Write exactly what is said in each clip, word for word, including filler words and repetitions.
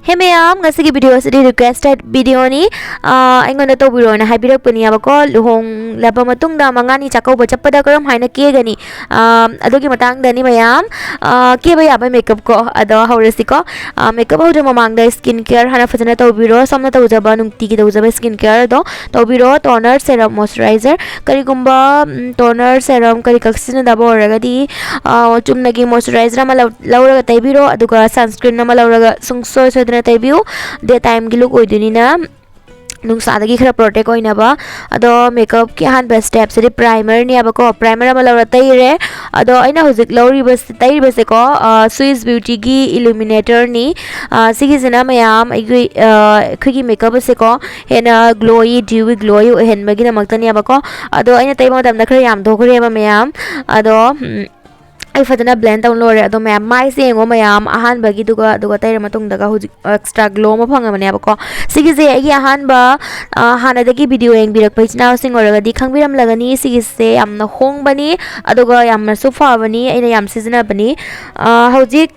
ꯍꯦ ꯃꯌꯥꯝ, ꯉꯁꯤꯒꯤ video ꯑꯁꯤꯗꯤ requested video ꯅꯤ꯫ ꯑꯥ, ꯑꯩꯉꯣꯟꯗ ꯇꯧꯕꯤꯔꯣꯅ ꯍꯥꯏꯕꯤꯔꯛꯄꯅꯦꯕꯀꯣ꯫ ꯂꯨꯍꯣꯡꯂꯕ ꯃꯇꯨꯡꯗ ꯃꯉꯥꯅꯤ ꯆꯥꯛꯀꯧꯕ ꯆꯠꯄꯗ ꯀꯔꯝ ꯍꯥꯏꯅ ꯀꯦꯒꯅꯤ? ꯑꯥ, ꯑꯗꯨꯒꯤ ꯃꯇꯥꯡꯗꯅꯤ ꯃꯌꯥꯝ꯫ ꯑꯥ, ꯀꯦꯕ ꯌꯥꯕ makeup ꯀꯣ꯫ ꯑꯗꯣ ꯍꯧꯔꯁꯤꯀꯣ꯫ ꯑꯥ, makeup ꯍꯧꯗ꯭ꯔꯤ ꯃꯃꯥꯡꯗ skin care ꯍꯥꯟꯅ ꯐꯖꯅ ꯇꯧꯕꯤꯔꯣ꯫ ꯁꯣꯝꯅ ꯇꯧꯖꯕ, ꯅꯨꯡꯇꯤꯒꯤ ꯇꯧꯖꯕ skin care ꯑꯗꯣ ꯇꯧꯕꯤꯔꯣ꯫ Toner, serum, moisturizer, ꯀꯔꯤꯒꯨꯝꯕ, ꯎꯝ, toner, serum ꯀꯔꯤ ꯈꯛ ꯁꯤꯖꯤꯟꯅꯗꯕ ꯑꯣꯏꯔꯒꯗꯤ, ꯑꯥ, ꯆꯨꯝꯅꯒꯤ moisturizer ꯑꯃ ꯂꯧ-, ꯂꯧꯔꯒ ꯇꯩꯕꯤꯔꯣ꯫ ꯑꯗꯨꯒ sunscreen ꯑꯃ ꯂꯧꯔꯒ ꯁꯨꯡꯁꯣꯏ ꯁꯣꯏꯗꯅ ꯇꯩꯕꯤꯌꯨ꯫ Day time ꯒꯤ look ꯑꯣꯏꯗꯣꯏꯅꯤꯅ ꯅꯨꯡꯁꯥꯗꯒꯤ ꯈꯔ protect ꯑꯣꯏꯅꯕ꯫ ꯑꯗꯣ makeup ꯀꯤ ꯑꯍꯥꯟꯕ step ꯁꯤꯗꯤ primer ꯅꯦꯕꯀꯣ꯫ Primer ꯑꯃ ꯂꯧꯔ ꯇꯩꯔꯦ꯫ ꯑꯗꯣ ꯑꯩꯅ ꯍꯧꯖꯤꯛ ꯂꯧꯔꯤꯕ, ꯇꯩꯔꯤꯕꯁꯦꯀꯣ, ꯑꯥ, Swiss Beauty ꯒꯤ Illuminator ꯅꯤ꯫ ꯑꯥ, ꯁꯤꯒꯤꯁꯤꯅ ꯃꯌꯥꯝ ꯑꯩꯒꯤ, ꯑꯥ, ꯑꯩꯈꯣꯏꯒꯤ makeup ꯑꯁꯦꯀꯣ ꯍꯦꯟꯅ glowy, dewy, glowy ꯑꯣꯏꯍꯟꯕꯒꯤꯗꯃꯛꯇꯅꯦꯕꯀꯣ꯫ ꯑꯗꯣ ꯑꯩꯅ ꯇꯩꯕ ꯃꯇꯝꯗ ꯈꯔ ꯌꯥꯝꯊꯣꯛꯈ꯭ꯔꯦꯕ ꯃꯌꯥꯝ꯫ ꯑꯗꯣ, ꯎꯝ, ꯑꯩ ꯐꯖꯅ blend ꯇꯧ ꯂꯣꯏꯔꯦ꯫ ꯑꯗꯣ ꯃꯌꯥꯝ, ꯃꯥꯏꯁꯦ ꯌꯦꯡꯉꯣ ꯃꯌꯥꯝ, ꯑꯍꯥꯟꯕꯒꯤꯗꯨꯒ ꯑꯗꯨꯒ ꯇꯩꯔ ꯃꯇꯨꯡꯗꯒ ꯍꯧꯖꯤꯛ extra glow ꯑꯃ ꯐꯪꯉꯕꯅꯦꯕꯀꯣ꯫ ꯁꯤꯒꯤꯁꯦ ꯑꯩꯒꯤ ꯑꯍꯥꯟꯕ, ꯑ, ꯍꯥꯟꯅꯗꯒꯤ video ꯌꯦꯡꯕꯤꯔꯛꯄ ꯏꯆꯤꯟ ꯏꯅꯥꯎꯁꯤꯡ ꯑꯣꯏꯔꯒꯗꯤ ꯈꯪꯕꯤꯔꯝꯂꯒꯅꯤ꯫ ꯁꯤꯒꯤꯁꯦ ꯌꯥꯝꯅ ꯍꯣꯡꯕꯅꯤ, ꯑꯗꯨꯒ ꯌꯥꯝꯅꯁꯨ ꯐꯕꯅꯤ, ꯑꯩꯅ ꯌꯥꯝ ꯁꯤꯖꯤꯟꯅꯕꯅꯤ꯫ ꯑ, ꯍꯧꯖꯤꯛ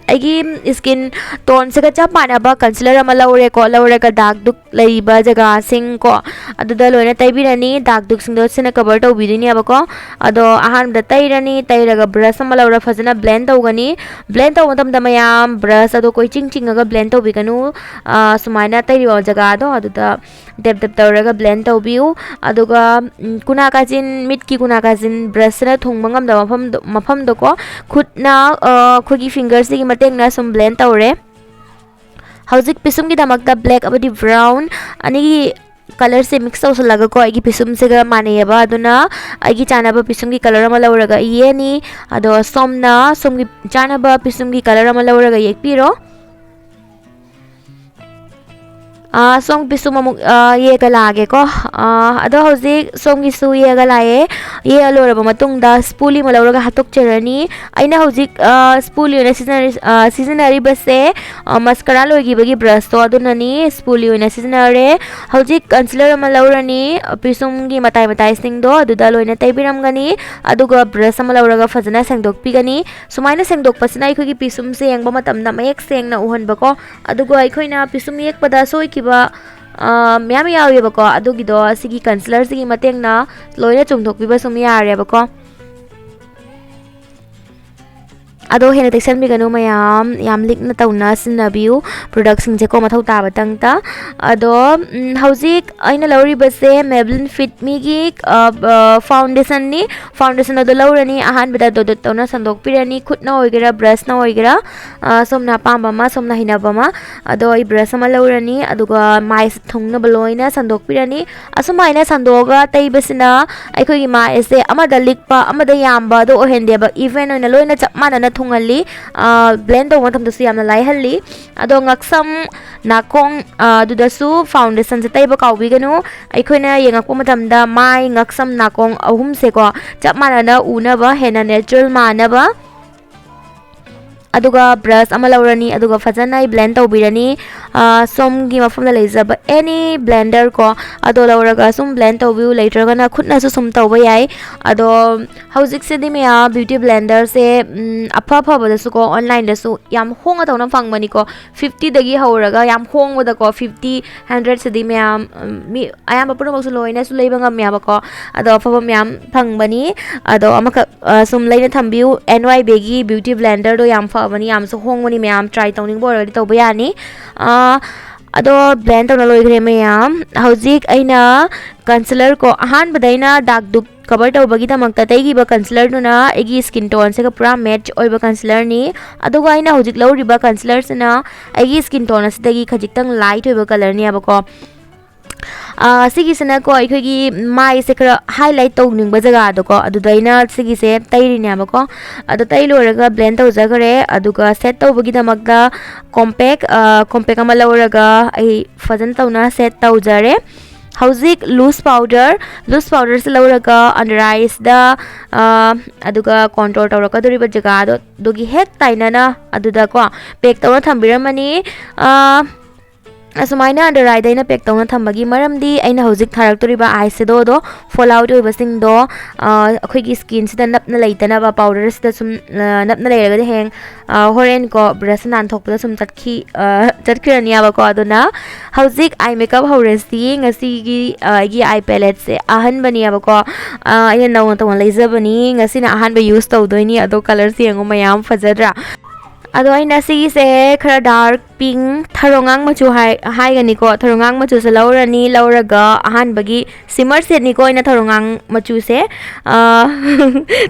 ꯑꯩꯒꯤ skin tone ꯁꯤꯒ ꯆꯞ ꯃꯥꯟꯅꯕ concealer ꯑꯃ ꯂꯧꯔꯦꯀꯣ꯫ ꯂꯧꯔꯒ ꯗꯥꯛ ꯗꯨꯛ ꯂꯩꯕ ꯖꯒꯥꯁꯤꯡ ꯀꯣ, ꯑꯗꯨꯗ ꯂꯣꯏꯅ ꯇꯩꯕꯤꯔꯅꯤ꯫ ꯗꯥꯛ ꯗꯨꯛꯁꯤꯡꯗꯣ ꯁꯤꯅ cover ꯇꯧꯕꯤꯗꯣꯏꯅꯦꯕꯀꯣ꯫ ꯑꯗꯣ ꯑꯍꯥꯟꯕꯗ ꯇꯩꯔꯅꯤ, ꯇꯩꯔꯒ brush ꯑꯃ ꯂꯧꯔ ꯐꯖꯅ blend ꯇꯧꯒꯅꯤ꯫ Blend ꯇꯧꯕ ꯃꯇꯝꯗ ꯃꯌꯥꯝ brush ꯑꯗꯣ ꯀꯣꯏꯆꯤꯡ ꯆꯤꯡꯉꯒ blend ꯇꯧꯕꯤꯒꯅꯨ꯫ ꯑꯥ, ꯁꯨꯃꯥꯏꯅ ꯇꯩꯔꯤꯕ ꯖꯒꯥꯗꯣ ꯑꯗꯨꯗ ꯗꯦꯞ ꯗꯦꯞ ꯇꯧꯔꯒ blend ꯇꯧꯕꯤꯌꯨ꯫ ꯑꯗꯨꯒ, ꯎꯝ, ꯀꯨꯅꯥ ꯀꯥꯆꯤꯟ, ꯃꯤꯠꯀꯤ ꯀꯨꯅꯥ ꯀꯥꯆꯤꯟ brush ꯁꯤꯅ ꯊꯨꯡꯕ ꯉꯝꯗꯕ ꯃꯐꯝꯗꯣ, ꯃꯐꯝꯗꯣꯀꯣ ꯈꯨꯠꯅ, ꯑ, ꯑꯩꯈꯣꯏꯒꯤ finger ꯁꯤꯒꯤ ꯃꯇꯦꯡꯅ ꯁꯨꯝ blend ꯇꯧꯔꯦ꯫ ꯍꯧꯖꯤꯛ ꯄꯤꯁꯨꯝꯒꯤꯗꯃꯛꯇ black ꯑꯃꯗꯤ brown ꯑꯅꯤꯒꯤ colour ꯁꯦ mix ꯇꯧꯁꯜꯂꯒꯀꯣ, ꯑꯩꯒꯤ ꯄꯤꯁꯨꯝꯁꯤꯒ ꯃꯥꯟꯅꯩꯌꯦꯕ, ꯑꯗꯨꯅ ꯑꯩꯒꯤ ꯆꯥꯅꯕ ꯄꯤꯁꯨꯝꯒꯤ colour ꯑꯃ ꯂꯧꯔꯒ ꯌꯦꯛꯑꯅꯤ꯫ ꯑꯗꯣ ꯁꯣꯝꯅ ꯁꯣꯝꯒꯤ ꯆꯥꯅꯕ ꯄꯤꯁꯨꯝꯒꯤ colour ꯑꯃ ꯂꯧꯔꯒ ꯌꯦꯛꯄꯤꯔꯣ꯫ ꯑꯥ, ꯁꯣꯝ ꯄꯤꯁꯨꯝ ꯑꯃꯨꯛ, ꯑꯥ, ꯌꯦꯛꯑꯒ ꯂꯥꯛꯑꯒꯦꯀꯣ꯫ ꯑꯥ, ꯑꯗꯣ ꯍꯧꯖꯤꯛ ꯁꯣꯝꯒꯤꯁꯨ ꯌꯦꯛꯑꯒ ꯂꯥꯛꯑꯦ꯫ ꯌꯦꯛꯑ ꯂꯣꯏꯔꯕ ꯃꯇꯨꯡꯗ ꯁ꯭ꯄꯨꯂꯤ ꯑꯃ ꯂꯧꯔꯒ ꯍꯥꯠꯇꯣꯛꯆꯔꯅꯤ꯫ ꯑꯩꯅ ꯍꯧꯖꯤꯛ, ꯑ, ꯁ꯭ꯄꯨꯂꯤ ꯑꯣꯏꯅ ꯁꯤꯖꯤꯟꯅꯔꯤ-, ꯑ, ꯁꯤꯖꯤꯟꯅꯔꯤꯕꯁꯦ, ꯑ, ꯃꯁꯀꯔꯥ ꯂꯣꯏꯈꯤꯕꯒꯤ ꯕ꯭ꯔꯁꯇꯣ ꯑꯗꯨꯅꯅꯤ ꯁ꯭ꯄꯨꯂꯤ ꯑꯣꯏꯅ ꯁꯤꯖꯤꯟꯅꯔꯦ꯫ ꯍꯧꯖꯤꯛ ꯀꯟꯁꯤꯂꯔ ꯑꯃ ꯂꯧꯔꯅꯤ, ꯑ, ꯄꯤꯁꯨꯝꯒꯤ ꯃꯇꯥꯏ ꯃꯇꯥꯏꯁꯤꯡꯗꯣ ꯑꯗꯨꯗ ꯂꯣꯏꯅ ꯇꯩꯕꯤꯔꯝꯒꯅꯤ꯫ ꯑꯗꯨꯒ ꯕ꯭ꯔꯁ ꯑꯃ ꯂꯧꯔꯒ ꯐꯖꯅ ꯁꯦꯡꯗꯣꯛꯄꯤꯒꯅꯤ꯫ ꯁꯨꯃꯥꯏꯅ ꯁꯦꯡꯗꯣꯛꯄꯁꯤꯅ ꯑꯩꯈꯣꯏꯒꯤ ꯄꯤꯁꯨꯝꯁꯦ ꯌꯦꯡꯕ ꯃꯇꯝꯗ ꯃꯌꯦꯛ ꯁꯦꯡꯅ ꯎꯍꯟꯕꯀꯣ꯫ ꯑꯗꯨꯒ ꯑꯩꯈꯣꯏꯅ ꯄꯤꯁꯨꯝ ꯌꯦꯛꯄꯗ ꯁꯣꯏꯈꯤꯕ, ꯑ, ꯃꯌꯥꯝ ꯌꯥꯎꯋꯦꯕꯀꯣ꯫ ꯑꯗꯨꯒꯤꯗꯣ ꯑꯁꯤꯒꯤ ꯀꯟꯁꯤꯂꯔꯁꯤꯒꯤ ꯃꯇꯦꯡꯅ ꯂꯣꯏꯅ ꯆꯨꯝꯊꯣꯛꯄꯤꯕ ꯁꯨꯝ ꯌꯥꯔꯦꯕꯀꯣ꯫ ꯑꯗꯣ ꯍꯦꯟꯅ ꯇꯩꯁꯟꯕꯤꯒꯅꯨ ꯃꯌꯥꯝ, ꯌꯥꯝ ꯂꯤꯛꯅ ꯇꯧꯅ ꯁꯤꯖꯤꯟꯅꯕꯤꯌꯨ ꯄ꯭ꯔꯗꯛꯁꯤꯡꯁꯦꯀꯣ, ꯃꯊꯧ ꯇꯥꯕꯇꯪꯇ꯫ ꯑꯗꯣ, ꯎꯝ, ꯍꯧꯖꯤꯛ ꯑꯩꯅ ꯂꯧꯔꯤꯕꯁꯦ Maybelline Fit Meꯒꯤ, ꯑ, ꯑ, ꯐꯥꯎꯟꯗꯦꯁꯟꯅꯤ꯫ ꯐꯥꯎꯟꯗꯦꯁꯟ ꯑꯗꯣ ꯂꯧꯔꯅꯤ, ꯑꯍꯥꯟꯕꯗ ꯗꯣꯠ ꯗꯣꯠ ꯇꯧꯅ ꯁꯟꯗꯣꯛꯄꯤꯔꯅꯤ, ꯈꯨꯠꯅ ꯑꯣꯏꯒꯦꯔꯥ ꯕ꯭ꯔꯁꯅ ꯑꯣꯏꯒꯦꯔꯥ, ꯑ, ꯁꯣꯝꯅ ꯑꯄꯥꯝꯕ ꯑꯃ, ꯁꯣꯝꯅ ꯍꯩꯅꯕ ꯑꯃ꯫ ꯑꯗꯣ ꯑꯩ ꯕ꯭ꯔꯁ ꯑꯃ ꯂꯧꯔꯅꯤ, ꯑꯗꯨꯒ ꯃꯥꯏꯁꯦ ꯊꯨꯡꯅꯕ ꯂꯣꯏꯅ ꯁꯟꯗꯣꯛꯄꯤꯔꯅꯤ꯫ ꯑꯁꯨꯃꯥꯏꯅ ꯁꯟꯗꯣꯛꯑꯒ ꯇꯩꯕꯁꯤꯅ ꯑꯩꯈꯣꯏꯒꯤ ꯃꯥꯏ ꯑꯁꯦ ꯑꯃꯗ ꯂꯤꯛꯄ, ꯑꯃꯗ ꯌꯥꯝꯕ ꯑꯗꯣ ꯑꯣꯏꯍꯟꯗꯦꯕ, ꯏꯚꯟ ꯑꯣꯏꯅ ꯂꯣꯏꯅ ꯆꯞ ꯃꯥꯟꯅꯅ ꯊꯨꯡꯍꯜꯂꯤ꯫ ꯕ꯭ꯂꯦꯟ ꯇꯧꯕ ꯃꯇꯝꯗꯁꯨ ꯌꯥꯝꯅ ꯂꯥꯏꯍꯜꯂꯤ꯫ ꯑꯗꯣ ꯉꯛꯁꯝ, ꯅꯥꯀꯣꯡ, ꯑ, ꯑꯗꯨꯗꯁꯨ ꯐꯥꯎꯟꯗꯦꯁꯟꯁꯦ ꯇꯩꯕ ꯀꯥꯎꯕꯤꯒꯅꯨ꯫ ꯑꯩꯈꯣꯏꯅ ꯌꯦꯡꯉꯛꯄ ꯃꯇꯝꯗ ꯃꯥꯏ, ꯉꯛꯁꯝ, ꯅꯥꯀꯣꯡ ꯑꯍꯨꯝꯁꯦꯀꯣ ꯆꯞ ꯃꯥꯟꯅꯅ ꯎꯅꯕ, ꯍꯦꯟꯅ ꯅꯦꯆꯔꯦꯜ ꯃꯥꯟꯅꯕ꯫ ꯑꯗꯨꯒ ꯕ꯭ꯔꯁ ꯑꯃ ꯂꯧꯔꯅꯤ, ꯑꯗꯨꯒ ꯐꯖꯅ ꯑꯩ ꯕ꯭ꯂꯦꯟ ꯇꯧꯕꯤꯔꯅꯤ꯫ ꯑ, ꯁꯣꯝꯒꯤ ꯃꯐꯝꯗ ꯂꯩꯖꯕ ꯑꯦꯅꯤ ꯕ꯭ꯂꯦꯟꯗꯔ ꯀꯣ, ꯑꯗꯣ ꯂꯧꯔꯒ ꯁꯨꯝ ꯕ꯭ꯂꯦꯟ ꯇꯧꯕꯤꯌꯨ, ꯂꯩꯇ꯭ꯔꯒꯅ ꯈꯨꯠꯅꯁꯨ ꯁꯨꯝ ꯇꯧꯕ ꯌꯥꯏ꯫ ꯑꯗꯣ ꯍꯧꯖꯤꯛꯁꯤꯗꯤ ꯃꯌꯥꯝ ꯕ꯭ꯌꯨꯇꯤ ꯕ꯭ꯂꯦꯟꯗꯔꯁꯦ, ꯎꯝ, ꯑꯐ ꯑꯐꯕꯗꯁꯨꯀꯣ, ꯑꯣꯟꯂꯥꯏꯟꯗꯁꯨ ꯌꯥꯝ ꯍꯣꯡꯅ ꯇꯧꯅ ꯐꯪꯕꯅꯤꯀꯣ꯫ ꯐꯤꯐꯇꯤꯗꯒꯤ ꯍꯧꯔꯒ ꯌꯥꯝ ꯍꯣꯡꯕꯗꯀꯣ, ꯐꯤꯐꯇꯤ, ꯍꯟꯗ꯭ꯔꯦꯠꯁꯤꯗꯤ ꯃꯌꯥꯝ, ꯎꯝ, ꯃꯤ ꯑꯌꯥꯝꯕ ꯄꯨꯝꯅꯃꯛꯁꯨ ꯂꯣꯏꯅꯁꯨ ꯂꯩꯕ ꯉꯝꯃꯦꯕꯀꯣ꯫ ꯑꯗꯣ ꯑꯐꯕ ꯃꯌꯥꯝ ꯐꯪꯕꯅꯤ꯫ ꯑꯗꯣ ꯑꯃꯈꯛ, ꯑ, ꯁꯨꯝ ꯂꯩꯅ ꯊꯝꯕꯤꯌꯨ꯫ ꯑꯦꯟ ꯋꯥꯏ ꯕꯤꯒꯤ ꯕ꯭ꯌꯨꯇꯤ ꯕ꯭ꯂꯦꯟꯗꯔꯗꯣ ꯌꯥꯝ ꯐꯕꯅꯤ, ꯌꯥꯝꯁꯨ ꯍꯣꯡꯕꯅꯤ, ꯃꯌꯥꯝ ꯇ꯭ꯔꯥꯏ ꯇꯧꯅꯤꯡꯕ ꯑꯣꯏꯔꯒꯗꯤ ꯇꯧꯕ ꯌꯥꯅꯤ꯫ ꯑ, ꯑꯗꯣ ꯕ꯭ꯂꯦꯟ ꯇꯧꯅ ꯂꯣꯏꯈ꯭ꯔꯦ ꯃꯌꯥꯝ꯫ ꯍꯧꯖꯤꯛ ꯑꯩꯅ ꯀꯟꯁꯤꯂꯔ ꯀꯣ, ꯑꯍꯥꯟꯕꯗ ꯑꯩꯅ ꯗꯥꯛ ꯗꯨꯞ ꯀꯚꯔ ꯇꯧꯕꯒꯤꯗꯃꯛꯇ ꯇꯩꯈꯤꯕ ꯀꯟꯁꯤꯂꯔꯗꯨꯅ ꯑꯩꯒꯤ ꯁ꯭ꯀꯤꯟ ꯇꯣꯟꯁꯤꯒ ꯄꯨꯔꯥ ꯃꯦꯠꯆ ꯑꯣꯏꯕ ꯀꯟꯁꯤꯂꯔꯅꯤ꯫ ꯑꯗꯨꯒ ꯑꯩꯅ ꯍꯧꯖꯤꯛ ꯂꯧꯔꯤꯕ ꯀꯟꯁꯤꯂꯔꯁꯤꯅ ꯑꯩꯒꯤ ꯁ꯭ꯀꯤꯟ ꯇꯣꯟ ꯑꯁꯤꯗꯒꯤ ꯈꯖꯤꯛꯇꯪ ꯂꯥꯏꯠ ꯑꯣꯏꯕ ꯀꯂꯔꯅꯦꯕꯀꯣ꯫ ꯑꯥ, ꯁꯤꯒꯤꯁꯤꯅꯀꯣ, ꯑꯩꯈꯣꯏꯒꯤ ꯃꯥꯏꯁꯦ ꯈꯔ ꯍꯥꯏꯂꯥꯏꯠ ꯇꯧꯅꯤꯡꯕ ꯖꯒꯥꯗꯣꯀꯣ, ꯑꯗꯨꯗ ꯑꯩꯅ ꯁꯤꯒꯤꯁꯦ ꯇꯩꯔꯤꯅꯦꯕꯀꯣ꯫ ꯑꯗꯣ ꯇꯩ ꯂꯣꯏꯔꯒ ꯕ꯭ꯂꯦꯟ ꯇꯧꯖꯈ꯭ꯔꯦ, ꯑꯗꯨꯒ ꯁꯦꯠ ꯇꯧꯕꯒꯤꯗꯃꯛꯇ ꯀꯣꯝꯄꯦꯛ, ꯑꯥ, ꯀꯣꯝꯄꯦꯛ ꯑꯃ ꯂꯧꯔꯒ ꯑꯩ ꯐꯖꯅ ꯇꯧꯅ ꯁꯦꯠ ꯇꯧꯖꯔꯦ꯫ ꯍꯧꯖꯤꯛ ꯂꯨꯁ ꯄꯥꯎꯗꯔ, ꯂꯨꯁ ꯄꯥꯎꯗꯔꯁꯦ ꯂꯧꯔꯒ ꯑꯟꯗꯔ ꯑꯥꯏꯁꯇ, ꯑ, ꯑꯗꯨꯒ ꯀꯣꯟꯇꯣꯔ ꯇꯧꯔꯛꯀꯗꯧꯔꯤꯕ ꯖꯒꯥꯗꯣ, ꯑꯗꯨꯒꯤ ꯍꯦꯛ ꯇꯥꯏꯅꯅ ꯑꯗꯨꯗꯀꯣ ꯄꯦꯛ ꯇꯧꯅ ꯊꯝꯕꯤꯔꯝꯃꯅꯤ꯫ ꯑ, ꯑꯁꯨꯃꯥꯏꯅ ꯑꯟꯗꯔ ꯑꯥꯏꯗ ꯑꯩꯅ ꯄꯦꯛ ꯇꯧꯅ ꯊꯝꯕꯒꯤ ꯃꯔꯝꯗꯤ, ꯑꯩꯅ ꯍꯧꯖꯤꯛ ꯊꯥꯔꯛꯇꯣꯔꯤꯕ ꯑꯥꯏ ꯁꯦꯗꯣꯗꯣ ꯐꯣꯜ ꯑꯥꯎꯠ ꯑꯣꯏꯕꯁꯤꯡꯗꯣ, ꯑ, ꯑꯩꯈꯣꯏꯒꯤ ꯁ꯭ꯀꯤꯟꯁꯤꯗ ꯅꯞꯅ ꯂꯩꯇꯅꯕ, ꯄꯥꯎꯗꯔꯁꯤꯗ ꯁꯨꯝ, ꯑ, ꯅꯞꯅ ꯂꯩꯔꯒꯗꯤ ꯍꯌꯦꯡ, ꯑ, ꯍꯣꯔꯦꯟ ꯀꯣ ꯕ꯭ꯔꯁ ꯅꯥꯟꯊꯣꯛꯄꯗ ꯁꯨꯝ ꯇꯠꯈꯤ, ꯑ, ꯇꯠꯈ꯭ꯔꯅꯤꯕꯀꯣ꯫ ꯑꯗꯨꯅ ꯍꯧꯖꯤꯛ ꯑꯥꯏ ꯃꯦꯀꯞ ꯍꯧꯔꯁꯤ꯫ ꯉꯁꯤꯒꯤ, ꯑ, ꯑꯩꯒꯤ ꯑꯥꯏ ꯄꯦꯂꯦꯠꯁꯦ ꯑꯍꯟꯕꯅꯦꯕꯀꯣ꯫ ꯑ, ꯑꯩꯅ ꯅꯧꯅ ꯇꯧꯅ ꯂꯩꯖꯕꯅꯤ꯫ ꯉꯁꯤꯅ ꯑꯍꯥꯟꯕ ꯌꯨꯁ ꯇꯧꯗꯣꯏꯅꯤ꯫ ꯑꯗꯣ ꯀꯂꯔꯁꯦ ꯌꯦꯡꯉꯨ ꯃꯌꯥꯝ, ꯐꯖꯗ꯭ꯔꯥ? ꯑꯗꯣ ꯑꯩꯅ ꯁꯤꯒꯤꯁꯦ ꯈꯔ ꯗꯥꯔꯛ ꯄꯤꯡ, ꯊꯔꯣꯉꯥꯡ ꯃꯆꯨ ꯍꯥꯏ-, ꯍꯥꯏꯒꯅꯤꯀꯣ꯫ ꯊꯔꯣꯉꯥꯡ ꯃꯆꯨꯁꯦ ꯂꯧꯔꯅꯤ꯫ ꯂꯧꯔꯒ ꯑꯍꯥꯟꯕꯒꯤ ꯁꯤꯃꯔ ꯁꯦꯠꯅꯤꯀꯣ ꯑꯩꯅ ꯊꯔꯣꯉꯥꯡ ꯃꯆꯨꯁꯦ꯫ ꯑ,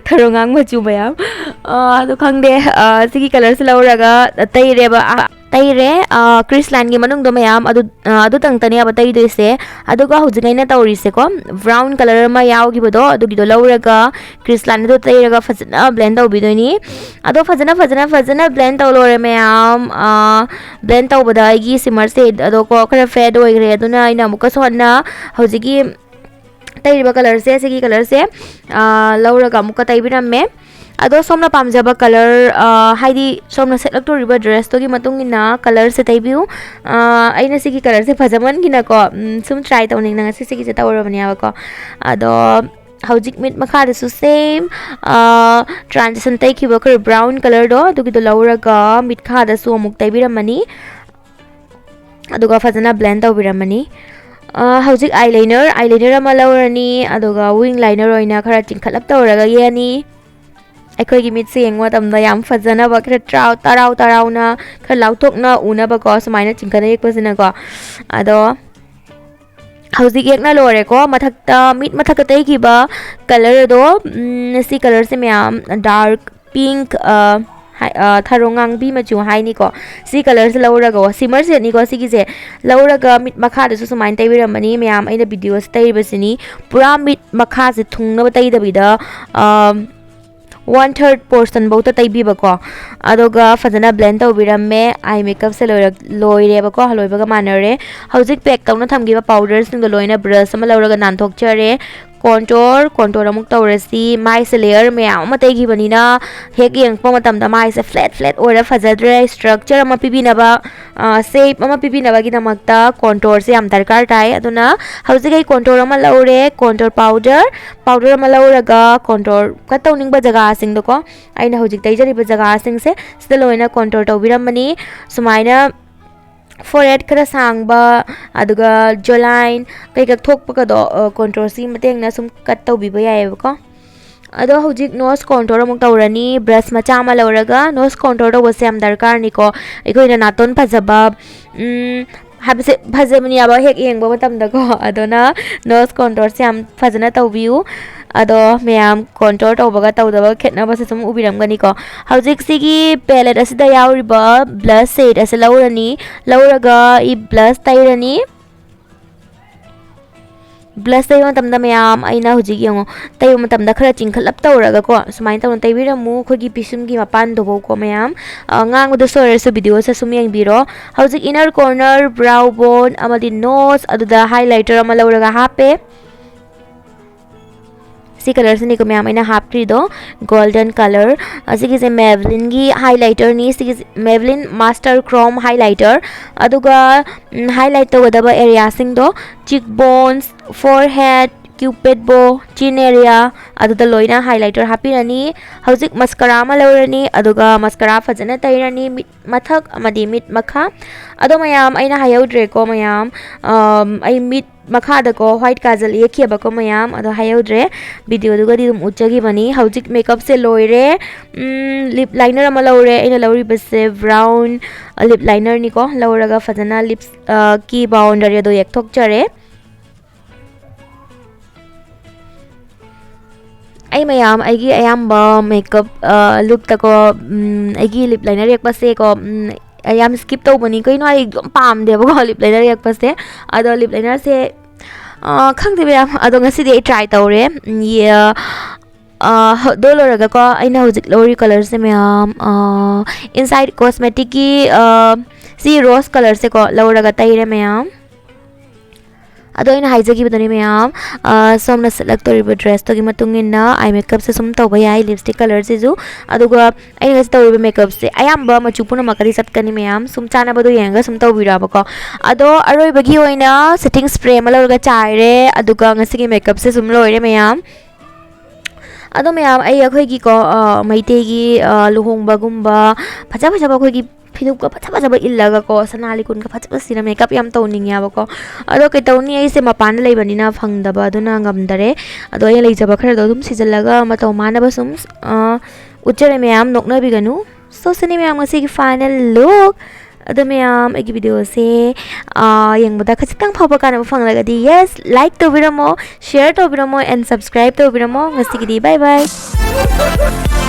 ꯊꯔꯣꯉꯥꯡ ꯃꯆꯨ ꯃꯌꯥꯝ꯫ ꯑ, ꯑꯗꯣ ꯈꯪꯗꯦ꯫ ꯑ, ꯁꯤꯒꯤ ꯀꯂꯔꯁꯦ ꯂꯧꯔꯒ ꯇꯩꯔꯦꯕ꯫ ꯑ, ꯇꯩꯔꯦ꯫ ꯑ, ꯀ꯭ꯔꯤꯁ ꯂꯥꯏꯟꯒꯤ ꯃꯅꯨꯡꯗꯣ ꯃꯌꯥꯝ ꯑꯗꯨ, ꯑ, ꯑꯗꯨꯇꯪꯇꯅꯦꯕ ꯇꯩꯗꯣꯏꯁꯦ꯫ ꯑꯗꯨꯒ ꯍꯧꯖꯤꯛ ꯑꯩꯅ ꯇꯧꯔꯤꯁꯦꯀꯣ, ꯕ꯭ꯔꯥꯎꯟ ꯀꯂꯔ ꯑꯃ ꯌꯥꯎꯈꯤꯕꯗꯣ, ꯑꯗꯨꯒꯤꯗꯣ ꯂꯧꯔꯒ ꯀ꯭ꯔꯤꯁ ꯂꯥꯏꯟ ꯑꯗꯨ ꯇꯩꯔꯒ ꯐꯖꯅ ꯕ꯭ꯂꯦꯟ ꯇꯧꯕꯤꯗꯣꯏꯅꯤ꯫ ꯑꯗꯣ ꯐꯖꯅ, ꯐꯖꯅ, ꯐꯖꯅ ꯕ꯭ꯂꯦꯟ ꯇꯧ ꯂꯣꯏꯔꯦ ꯃꯌꯥꯝ꯫ ꯑ, ꯕ꯭ꯂꯦꯟ ꯇꯧꯕꯗ ꯑꯩꯒꯤ ꯁꯤꯃꯔꯁꯦ ꯑꯗꯣ ꯀꯣ ꯈꯔ ꯐꯦꯠ ꯑꯣꯏꯈ꯭ꯔꯦ꯫ ꯑꯗꯨꯅ ꯑꯩꯅ ꯑꯃꯨꯛꯀꯁꯨ ꯍꯟꯅ ꯍꯧꯖꯤꯛꯀꯤ ꯇꯩꯔꯤꯕ ꯀꯂꯔꯁꯦ, ꯁꯤꯒꯤ ꯀꯂꯔꯁꯦ, ꯑ, ꯂꯧꯔꯒ ꯑꯃꯨꯛꯀ ꯇꯩꯕꯤꯔꯝꯃꯦ꯫ ꯑꯗꯣ ꯁꯣꯝꯅ ꯄꯥꯝꯖꯕ ꯀꯂꯔ, ꯑ, ꯍꯥꯏꯗꯤ ꯁꯣꯝꯅ ꯁꯦꯠꯂꯛꯇꯣꯔꯤꯕ ꯗ꯭ꯔꯦꯁꯇꯨꯒꯤ ꯃꯇꯨꯡ ꯏꯟꯅ ꯀꯂꯔꯁꯦ ꯇꯩꯕꯤꯌꯨ꯫ ꯑ, ꯑꯩꯅ ꯁꯤꯒꯤ ꯀꯂꯔꯁꯦ ꯐꯖꯃꯟꯒꯤꯅꯀꯣ, ꯎꯝ, ꯁꯨꯝ ꯇ꯭ꯔꯥꯏ ꯇꯧꯅꯤꯡꯗꯅ ꯉꯁꯤ ꯁꯤꯒꯤꯁꯦ ꯇꯧꯔꯕꯅꯦꯕꯀꯣ꯫ ꯑꯗꯣ ꯍꯧꯖꯤꯛ ꯃꯤꯠ ꯃꯈꯥꯗꯁꯨ ꯁꯦꯝ, ꯑ, ꯇ꯭ꯔꯥꯟꯖꯤꯁꯟ ꯇꯩꯈꯤꯕ ꯑꯩꯈꯣꯏ ꯕ꯭ꯔꯥꯎꯟ ꯀꯂꯔꯗꯣ, ꯑꯗꯨꯒꯤꯗꯣ ꯂꯧꯔꯒ ꯃꯤꯠ ꯈꯥꯗꯁꯨ ꯑꯃꯨꯛ ꯇꯩꯕꯤꯔꯝꯃꯅꯤ꯫ ꯑꯗꯨꯒ ꯐꯖꯅ ꯕ꯭ꯂꯦꯟ ꯇꯧꯕꯤꯔꯝꯃꯅꯤ꯫ ꯑ, ꯍꯧꯖꯤꯛ ꯑꯥꯏ ꯂꯥꯏꯅꯔ, ꯑꯥꯏ ꯂꯥꯏꯅꯔ ꯑꯃ ꯂꯧꯔꯅꯤ, ꯑꯗꯨꯒ ꯋꯤꯡ ꯂꯥꯏꯅꯔ ꯑꯣꯏꯅ ꯈꯔ ꯆꯤꯡꯈꯠꯂꯞ ꯇꯧꯔꯒ ꯌꯦꯛꯑꯅꯤ꯫ ꯑꯩꯈꯣꯏꯒꯤ ꯃꯤꯠꯁꯦ ꯌꯦꯡꯕ ꯃꯇꯝꯗ ꯌꯥꯝ ꯐꯖꯅꯕ, ꯈꯔ ꯇꯔꯥꯎ ꯇꯔꯥꯎ ꯇꯔꯥꯎꯅ, ꯈꯔ ꯂꯥꯎꯊꯣꯛꯅ ꯎꯅꯕꯀꯣ, ꯁꯨꯃꯥꯏꯅ ꯆꯤꯡꯈꯠꯅ ꯌꯦꯛꯄꯁꯤꯅꯀꯣ꯫ ꯑꯗꯣ ꯍꯧꯖꯤꯛ ꯌꯦꯛꯅ ꯂꯣꯏꯔꯦꯀꯣ꯫ ꯃꯊꯛꯇ, ꯃꯤꯠ ꯃꯊꯛꯇ ꯇꯩꯈꯤꯕ ꯀꯂꯔ ꯑꯗꯣ, ꯎꯝ, ꯁꯤ ꯀꯂꯔꯁꯦ ꯃꯌꯥꯝ ꯗꯥꯔꯛ ꯄꯤꯡꯛ, ꯑ, ꯍꯥꯏ-, ꯑ, ꯊꯔꯣ ꯉꯥꯡꯕꯤ ꯃꯆꯨ ꯍꯥꯏꯅꯤꯀꯣ꯫ ꯁꯤ ꯀꯂꯔꯁꯦ ꯂꯧꯔꯒ, ꯁꯤꯃꯔ ꯁꯦꯠꯅꯤꯀꯣ ꯁꯤꯒꯤꯁꯦ, ꯂꯧꯔꯒ ꯃꯤꯠ ꯃꯈꯥꯗꯁꯨ ꯁꯨꯃꯥꯏꯅ ꯇꯩꯕꯤꯔꯝꯃꯅꯤ ꯃꯌꯥꯝ꯫ ꯑꯩꯅ ꯚꯤꯗꯤꯑꯣꯁꯦ ꯇꯩꯔꯤꯕꯁꯤꯅꯤ꯫ ꯄꯨꯔꯥ ꯃꯤꯠ ꯃꯈꯥꯁꯦ ꯊꯨꯡꯅꯕ ꯇꯩꯗꯕꯤꯗ, ꯑ, One third portion ꯐꯧꯗ ꯇꯩꯕꯤꯕꯀꯣ꯫ ꯑꯗꯨꯒ ꯐꯖꯅ blend ꯇꯧꯕꯤꯔꯝꯃꯦ꯫ Eye makeupꯁꯦ ꯂꯣꯏꯔꯛ-, ꯂꯣꯏꯔꯦꯕꯀꯣ, ꯂꯣꯏꯕꯒ ꯃꯥꯟꯅꯔꯦ꯫ ꯍꯧꯖꯤꯛ pack ꯇꯧꯅ ꯊꯝꯈꯤꯕ powderꯁꯤꯡꯗꯣ ꯂꯣꯏꯅ brush ꯑꯃ ꯂꯧꯔꯒ ꯅꯥꯟꯊꯣꯛꯆꯔꯦ꯫ Contour, contour ꯑꯃꯨꯛ ꯇꯧꯔꯁꯤ꯫ ꯃꯥꯏꯁꯦ layer ꯃꯌꯥꯝ ꯑꯃ ꯇꯩꯈꯤꯕꯅꯤꯅ ꯍꯦꯛ ꯌꯦꯡꯉꯛꯄ ꯃꯇꯝꯗ ꯃꯥꯏꯁꯦ flat flat ꯑꯣꯏꯔ ꯐꯖꯗ꯭ꯔꯦ꯫ Structure ꯑꯃ ꯄꯤꯕꯤꯅꯕ, ꯑ, shape ꯑꯃ ꯄꯤꯕꯤꯅꯕꯒꯤꯗꯃꯛꯇ contourꯁꯦ ꯌꯥꯝ ꯗꯔꯀꯥꯔ ꯇꯥꯏ꯫ ꯑꯗꯨꯅ ꯍꯧꯖꯤꯛ ꯑꯩ contour ꯑꯃ ꯂꯧꯔꯦ, contour powder, powder ꯑꯃ ꯂꯧꯔꯒ contour cut ꯇꯧꯅꯤꯡꯕ ꯖꯒꯥꯁꯤꯡꯗꯣꯀꯣ, ꯑꯩꯅ ꯍꯧꯖꯤꯛ ꯇꯩꯖꯔꯤꯕ ꯖꯒꯥꯁꯤꯡꯁꯦ ꯁꯤꯗ ꯂꯣꯏꯅ contour ꯇꯧꯕꯤꯔꯝꯕꯅꯤ꯫ ꯁꯨꯃꯥꯏꯅ forehead ꯈꯔ ꯁꯥꯡꯕ, ꯑꯗꯨꯒ jawline ꯀꯩꯀꯥ ꯊꯣꯛꯄꯒꯗꯣ, ꯑ, contourꯁꯤ ꯃꯇꯦꯡꯅ ꯁꯨꯝ cut ꯇꯧꯕꯤꯕ ꯌꯥꯏꯑꯕꯀꯣ꯫ ꯑꯗꯣ ꯍꯧꯖꯤꯛ nose contour ꯑꯃꯨꯛ ꯇꯧꯔꯅꯤ꯫ Brush ꯃꯆꯥ ꯑꯃ ꯂꯧꯔꯒ nose contour ꯇꯧꯕꯁꯦ ꯌꯥꯝ ꯗꯔꯀꯥꯔꯅꯤꯀꯣ꯫ ꯑꯩꯈꯣꯏꯅ ꯅꯥꯇꯣꯟ ꯐꯖꯕ, ꯎꯝ, ꯍꯥꯏꯕꯁꯦ ꯐꯖꯕꯅꯦꯕ ꯍꯦꯛ ꯌꯦꯡꯕ ꯃꯇꯝꯗꯀꯣ꯫ ꯑꯗꯨꯅ nose contourꯁꯦ ꯌꯥꯝ ꯐꯖꯅ ꯇꯧꯕꯤꯌꯨ꯫ ꯑꯗꯣ ꯃꯌꯥꯝ contour ꯇꯧꯕꯒ ꯇꯧꯗꯕ ꯈꯦꯠꯅꯕꯁꯦ ꯁꯨꯝ ꯎꯕꯤꯔꯝꯒꯅꯤꯀꯣ꯫ ꯍꯧꯖꯤꯛ ꯁꯤꯒꯤ palette ꯑꯁꯤꯗ ꯌꯥꯎꯔꯤꯕ blush shade ꯑꯁꯤ ꯂꯧꯔꯅꯤ꯫ ꯂꯧꯔꯒ ꯏ blush ꯇꯩꯔꯅꯤ꯫ Blush ꯇꯩꯕ ꯃꯇꯝꯗ ꯃꯌꯥꯝ, ꯑꯩꯅ ꯍꯧꯖꯤꯛ ꯌꯦꯡꯉꯣ, ꯇꯩꯕ ꯃꯇꯝꯗ ꯈꯔ ꯆꯤꯡꯈꯠꯂꯞ ꯇꯧꯔꯒꯀꯣ, ꯁꯨꯃꯥꯏꯅ ꯇꯧꯅ ꯇꯩꯕꯤꯔꯝꯃꯨ꯫ ꯑꯩꯈꯣꯏꯒꯤ ꯄꯤꯁꯨꯝꯒꯤ ꯃꯄꯥꯟꯗꯨꯐꯥꯎꯀꯣ ꯃꯌꯥꯝ, ꯑ, ꯉꯥꯡꯕꯗ ꯁꯣꯏꯔꯁꯨ videoꯁꯦ ꯁꯨꯝ ꯌꯦꯡꯕꯤꯔꯣ꯫ ꯍꯧꯖꯤꯛ inner corner, brow bone ꯑꯃꯗꯤ nose ꯑꯗꯨꯗ highlighter ꯑꯃ ꯂꯧꯔꯒ ꯍꯥꯞꯄꯦ꯫ ꯁꯤ colourꯁꯤꯅꯤꯀꯣ ꯃꯌꯥꯝ ꯑꯩꯅ ꯍꯥꯞꯇ꯭ꯔꯤꯗꯣ, golden colour꯫ ꯑꯁꯤꯒꯤꯁꯦ Maybellineꯒꯤ highlighterꯅꯤ꯫ ꯁꯤꯒꯤꯁꯦ Maybelline Master Chrome highlighter꯫ ꯑꯗꯨꯒ, ꯎꯝ, highlight ꯇꯧꯒꯗꯕ areaꯁꯤꯡꯗꯣ, cheek bones, forehead, cupid bow, chin area, ꯑꯗꯨꯗ ꯂꯣꯏꯅ highlighter ꯍꯥꯞꯄꯤꯔꯅꯤ꯫ ꯍꯧꯖꯤꯛ mascara ꯑꯃ ꯂꯧꯔꯅꯤ, ꯑꯗꯨꯒ mascara ꯐꯖꯅ ꯇꯩꯔꯅꯤ꯫ ꯃꯤꯠ ꯃꯊꯛ ꯑꯃꯗꯤ ꯃꯤꯠ ꯃꯈꯥ꯫ ꯑꯗꯣ ꯃꯌꯥꯝ, ꯑꯩꯅ ꯍꯥꯏꯍꯧꯗ꯭ꯔꯦꯀꯣ ꯃꯌꯥꯝ, ꯑꯝ, ꯑꯩ ꯃꯤꯠ ꯃꯈꯥꯗꯀꯣ white ꯀꯥꯖꯜ ꯌꯦꯛꯈꯤꯑꯕꯀꯣ ꯃꯌꯥꯝ, ꯑꯗꯣ ꯍꯥꯏꯍꯧꯗ꯭ꯔꯦ꯫ Videoꯗꯨꯒꯗꯤ ꯑꯗꯨꯝ ꯎꯠꯆꯈꯤꯕꯅꯤ꯫ ꯍꯧꯖꯤꯛ makeupꯁꯦ ꯂꯣꯏꯔꯦ꯫ ꯎꯝ, lip liner ꯑꯃ ꯂꯧꯔꯦ꯫ ꯑꯩꯅ ꯂꯧꯔꯤꯕꯁꯦ brown lip linerꯅꯤꯀꯣ꯫ ꯂꯧꯔꯒ ꯐꯖꯅ lips, ꯑ, ꯀꯤ boundary ꯑꯗꯣ ꯌꯦꯛꯊꯣꯛꯆꯔꯦ꯫ ꯑꯩ ꯃꯌꯥꯝ, ꯑꯩꯒꯤ ꯑꯌꯥꯝꯕ makeup, ꯑ, lookꯇꯀꯣ, ꯎꯝ, ꯑꯩꯒꯤ lip liner ꯌꯦꯛꯄꯁꯦꯀꯣ, ꯎꯝ, ꯑꯩ ꯌꯥꯝ skip ꯇꯧꯕꯅꯤ꯫ ꯀꯩꯅꯣ, ꯑꯩ ꯑꯗꯨꯝ ꯄꯥꯝꯗꯦꯕꯀꯣ lip liner ꯌꯦꯛꯄꯁꯦ꯫ ꯑꯗꯣ lip linerꯁꯦ, ꯑ, ꯈꯪꯗꯦ ꯃꯌꯥꯝ, ꯑꯗꯣ ꯉꯁꯤꯗꯤ ꯑꯩ try ꯇꯧꯔꯦ꯫ ꯎꯝ, ꯌꯦ-, ꯑ, ꯑꯗꯨ ꯂꯣꯏꯔꯒꯀꯣ, ꯑꯩꯅ ꯍꯧꯖꯤꯛ ꯂꯧꯔꯤ ꯀꯂꯔꯁꯦ ꯃꯌꯥꯝ, ꯏꯟꯁꯥꯏꯠ ꯀꯣꯁꯃꯦꯇꯤꯛꯀꯤ ꯁꯤ ꯔꯣꯁ ꯀꯂꯔꯁꯦꯀꯣ ꯂꯧꯔꯒ ꯇꯩꯔꯦ ꯃꯌꯥꯝ꯫ ꯑꯗꯣ ꯑꯩꯅ ꯍꯥꯏꯖꯈꯤꯕꯗꯨꯅꯤ ꯃꯌꯥꯝ, ꯁꯣꯝꯅ ꯁꯦꯠꯂꯛꯇꯣꯔꯤꯕ ꯗ꯭ꯔꯦꯁꯇꯨꯒꯤ ꯃꯇꯨꯡ ꯏꯟꯅ ꯑꯥꯏ ꯃꯦꯀꯞꯁꯦ ꯁꯨꯝ ꯇꯧꯕ ꯌꯥꯏ, ꯂꯤꯞꯁꯇꯤꯛ ꯀꯂꯔꯁꯤꯁꯨ꯫ ꯑꯗꯨꯒ ꯑꯩꯅ ꯉꯁꯤ ꯇꯧꯔꯤꯕ ꯃꯦꯀꯞꯁꯦ ꯑꯌꯥꯝꯕ ꯃꯆꯨ ꯄꯨꯝꯅꯃꯛꯀꯗꯤ ꯆꯠꯀꯅꯤ ꯃꯌꯥꯝ, ꯁꯨꯝ ꯆꯥꯟꯅꯕꯗꯣ ꯌꯦꯡꯉꯒ ꯁꯨꯝ ꯇꯧꯕꯤꯔꯣꯕꯀꯣ꯫ ꯑꯗꯣ ꯑꯔꯣꯏꯕꯒꯤ ꯑꯣꯏꯅ ꯁꯦꯠꯇꯤꯡ ꯁ꯭ꯄ꯭ꯔꯦ ꯑꯃ ꯂꯧꯔꯒ ꯆꯥꯏꯔꯦ, ꯑꯗꯨꯒ ꯉꯁꯤꯒꯤ ꯃꯦꯀꯞꯁꯦ ꯁꯨꯝ ꯂꯣꯏꯔꯦ ꯃꯌꯥꯝ꯫ ꯑꯗꯣ ꯃꯌꯥꯝ, ꯑꯩ ꯑꯩꯈꯣꯏꯒꯤꯀꯣ, ꯃꯩꯇꯩꯒꯤ ꯂꯨꯍꯣꯡꯕꯒꯨꯝꯕ ꯐꯖ ꯐꯖꯕ ꯑꯩꯈꯣꯏꯒꯤ ꯐꯤꯗꯨꯞꯀ ꯐꯖ ꯐꯖꯕ ꯏꯜꯂꯒꯀꯣ, ꯁꯅꯥ ꯂꯤꯛꯀꯣꯟꯒ ꯐꯖ ꯐꯖ ꯁꯤꯔ ꯃꯦꯀꯞ ꯌꯥꯝ ꯇꯧꯅꯤꯡꯉꯦꯕꯀꯣ꯫ ꯑꯗꯣ ꯀꯩꯇꯧꯅꯤ, ꯑꯩꯁꯦ ꯃꯄꯥꯟꯗ ꯂꯩꯕꯅꯤꯅ ꯐꯪꯗꯕ, ꯑꯗꯨꯅ ꯉꯝꯗꯔꯦ꯫ ꯑꯗꯣ ꯑꯩꯅ ꯂꯩꯖꯕ ꯈꯔꯗꯣ ꯑꯗꯨꯝ ꯁꯤꯖꯤꯜꯂꯒ ꯃꯇꯧ ꯃꯥꯟꯅꯕ ꯁꯨꯝ ꯎꯠꯆꯔꯦ ꯃꯌꯥꯝ, ꯅꯣꯛꯅꯕꯤꯒꯅꯨ꯫ So ꯁꯤꯅꯤ ꯃꯌꯥꯝ ꯉꯁꯤꯒꯤ final look꯫ ꯑꯗꯣ ꯃꯌꯥꯝ, ꯑꯩꯒꯤ ꯚꯤꯗꯤꯑꯣꯁꯦ ꯌꯦꯡꯕꯗ ꯈꯖꯤꯛꯇꯪ ꯐꯥꯎꯕ ꯀꯥꯟꯅꯕ ꯐꯪꯂꯒꯗꯤ, yes, like ꯇꯧꯕꯤꯔꯝꯃꯣ, share ꯇꯧꯕꯤꯔꯝꯃꯣ, and subscribe ꯇꯧꯕꯤꯔꯝꯃꯣ꯫ ꯉꯁꯤꯒꯤꯗꯤ bye bye꯫